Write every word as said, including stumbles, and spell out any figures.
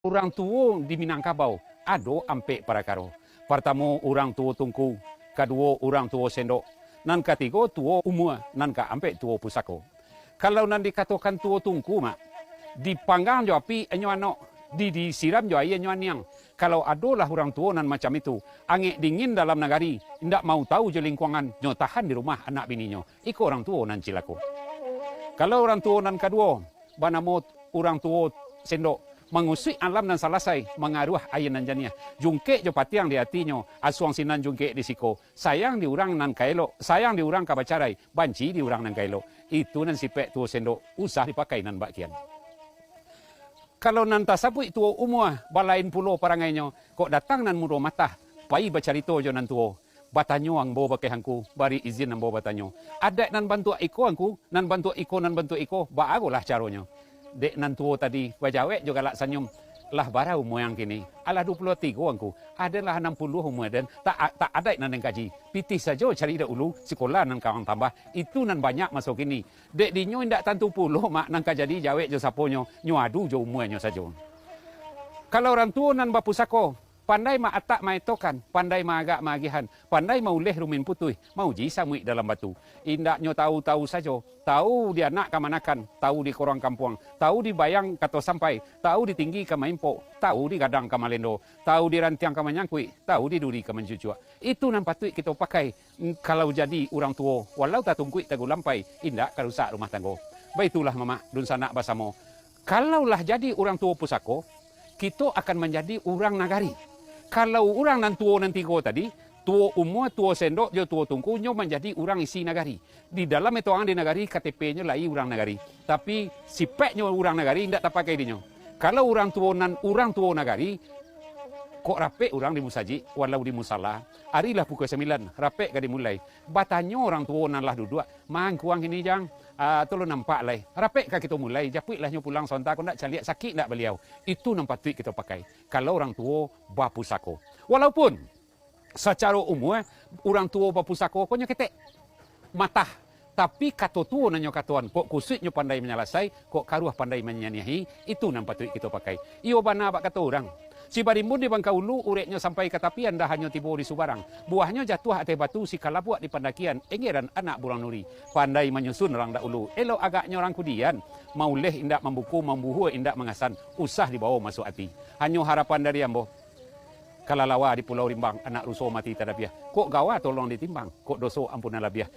Urang tuo di Minangkabau ado ampek parakaro. Partamo, urang tuo tungku, kaduo, urang tuo sendok, nan katigo, tuo umua, nan kaampek, tuo pusako. Kalau nan dikatokan tuo tungku, mak, dipanggang jo api inyo anok, di-, disiram jo aia inyo aniang. Kalau adolah urang tuo nan macam itu, angek dingin dalam nagari, indak mau tahu jo lingkuangan, nyo tahan di rumah anak bininyo. Iko urang tuo nan cilako. Kalau urang tuo nan kaduo, banamo urang tuo sendok, mangusuik alam nan salasai, mangaruah aia nan janiah. Jungkek jo patiang di atinyo, asuang sinan jungkek di siko, sayang di urang nan ka elok, sayang di urang ka bacarai, banci di urang nan ka elok. Itu nan sipek tuo sendok, usah dipakai nan bak kian. Kalau nan tasabuik tuo umua, balain pulo parangainyo, kok datang nan mudo matah, pai bacarito jo nan tuo. Batanyo ambo bakeh angku, bari izin ambo batanyo. Adaik nan bantuak iko angku, nan bantuak iko, nan bantuak iko, baa golah caronyo? Dek nan tuo tadi, bajawek jo galak sanyum, lah bara umua ang kini? Alah duo puluah tigo angku, aden lah anam puluah umua den, tak, tak adaik nan den kaji. Pitih sajo cari dahulu, sikola nan ka ang tambah, itu nan banyak maso kini. Dek dinyo indak tantu pulo, mak, nan ka jadi jawek jo saponyo, nyo adu jo umuanyo sajo. Kalau urang tuo nan bapusako, pandai maatak maetokan, pandai maagak maagiahan, pandai mauleh rumin putuih, mauji samuik dalam batu. Indaknyo tahu-tahu sajo, tahu di anak kamanakan, tahu di korong kampuang, tahu di bayang kato sampai, tahu di tinggi ka maimpok, tahu di gadang ka malendo, tahu di rantiang ka manyangkuik, tahu di duri ka mancucuak. Itu nan patuik kito pakai, mm, kalau jadi urang tuo, walau tatungkuik tagulampai, indak ka rusak rumah tanggo. Baitulah mamak, dunsanak basamo. Kalau lah jadi urang tuo pusako, kito akan manjadi urang nagari. Kalau urang nan tuo nan tigo tadi, tuo umua, tuo sendok, jo tuo tungku, nyo manjadi urang isi nagari. Di dalam etoang di nagari, K T P-nyo lai urang nagari. Tapi, sipeknyo urang nagari indak tapakai dinyo. Kalau urang tuo nan urang tuo nagari, kok rapek urang di musajik, walau di musala, ari lah pukua sambilan, rapek ka dimulai. Batanyo urang tuo nan lah duduak, "Mangkuang kini, Jang, ah, tu lo nampak lai. Rapek ka kito mulai, japuiklah nyo pulang sonta, kok ndak caliak sakik ndak baliau." Itu nan patuik kito pakai, kalau urang tuo bapusako. Walaupun sacaro umua, urang tuo bapusako ko nyo ketek, matah. Tapi kato tuo nan nyo katoan, kok kusuik nyo pandai manyalasai, kok karuah pandai manyaniahi, itu nan patuik kito pakai. Iyo bana bak kato urang, si barimbun di Bangkaulu, ureknyo sampai ka tapi, andahanyo tibo di subarang. Buahnyo jatuah ateh batu, si kalabuak di pandakian, enggeran anak buruang nuri. Pandai manyusun urang dahulu, elok agaknyo urang kudian. Mauleh indak mambuku, mambuhua indak mangasan, usah dibawo masuak ati. Hanyo harapan dari ambo, kalalawa di Pulau Rimbang, anak ruso mati tadapiah. Kok gawa tolong ditimbang, kok doso ampunan labiah.